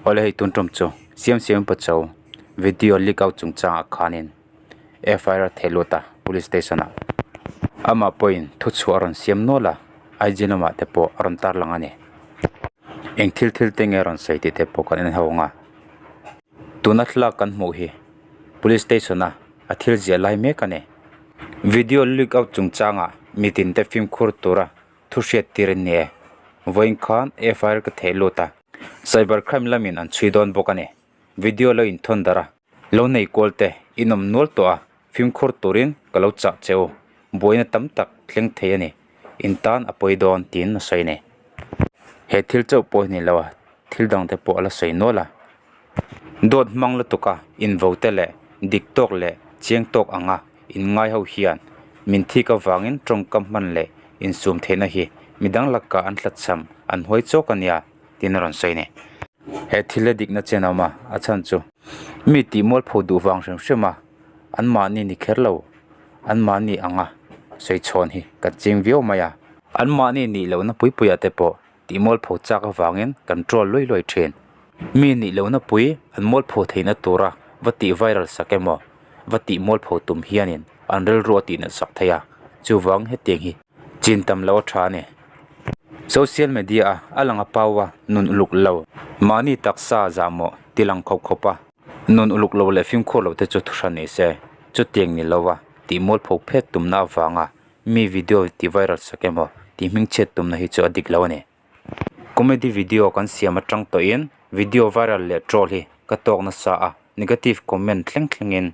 Awle hei tun tum chu Siam Siam Pacho video leak out chungchangah khanin FIR a theh lut a police station ah amah pawhin thuchhuah a rawn siam nual a IG lamah te pawh a rawn tarlang a ni. Eng thil thil te nge a rawn sawi tih te pawh kan en ho ang a tuna thlalak kan hmuh hi police station a a thil ziah lai mek a ni. Video leak out chungchangah mitin te fimkhur tura thu hriat tir an ni e. Vawiin khan FIR ka theh lut a, cyber crime lamin an chhui dawn bawk a ni. Video lo inthawn darh a, lo nei kual te in awm nual tawh a, fimkhur turin ka lo chah che u. Buaina tam tak thleng thei a ni. In tan a pawi dawn tiin a sawi a ni. He thil chauh pawh hi ni lo a, thil dang te pawh a la sawi nual a. Dawt hmang lutuk a invo te leh dik tawk leh chiang tawk anga inngai ho hian min thik avangin tawngkam hman leh insum theihna hi midang lakah an hlatchham an huai chawk a nia tiin a rawn sawi a ni. He thil a dikna chen a awm a, a chhan chu mi tih mualpho duh vang hrim hrim a anmahni ni kher lo anmahni anga sawi chhawn hi kan ching viau mai a, anmahni nih lohna pui puiah te pawh tih mualpho chak avangin kan troll luai luai thin. Mi nih lohna pui an mualpho theihna tura va tih viral sak emaw va tih mualpho tum hianin an rilru a tih sak thei a, chuvang hetiang hi chin tam lo a tha a ni. Social media a a lang a pau a, nun uluk lo, mahni taksa zahmawh ti lang khawp khawp a, nun uluk lo leh fimkhur lo te chu thuhran ni se, chutiang ni lo a tih mualpho phet tumna avanga Mi video ti viral sak emaw tih hmingchhiat tumna hi chu a dik lo a ni. Comedy video kan siam atang tawhin video viral leh troll hi ka tawk nasa a, negative comment thleng thlengin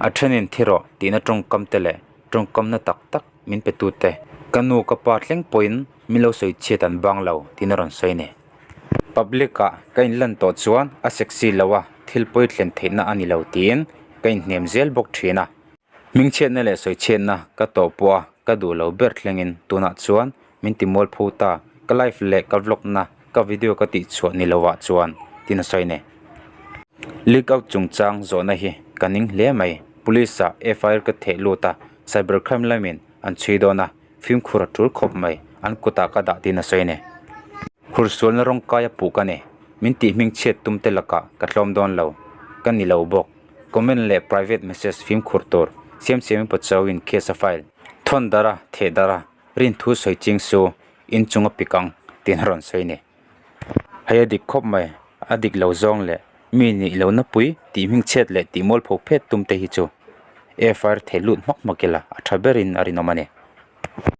a thenin thi rawh tihna tawngkam te leh tawngkamna tak tak min pe tute ka nu ka pa thleng pawhin min lo sawi chhiat an bang lo tiin a rawn sawi a ni. Public ah ka inlan tawh chuan a sexy lo a, thil pawi thlen theihna a ni lo tiin ka inhnem zel bawk thin a. Hmingchhiatna leh sawichhiatna ka tawh pawh a ka duh lo ber thlengin tunah chuan min ti mual pho ta, ka live leh ka vlog na ka video ka tih chhuah ni lovah chuan tin a sawi nei. Leak out chungchang zawhna hi ka ning hle mai, police ah FIR ka theh lut a, cyber crime lamin an chhui dawn a, fimkhur a tul khawp mai, an kutah ka dah tin a sawi nei. Hursualna rawng kai a puh ka ni, min tih hmingchhiat tum te lakah ka tlawm dawn lo, ka ni lo bawk. Comment leh private message fimkhur tur siam siamin Pachuau-in case a file. Thawn dara, theh dara, rin thu sawi ching su, in chung a pik ang, tiin a rawn sawi ni. Hei a dik khawp mai, a dik lo zawng leh mi nih lohna pui tih hmingchhiat leh tih mualpho phet tum te hi chu FIR theh lut hmak hmak ila a tha berin a rinawm a ni.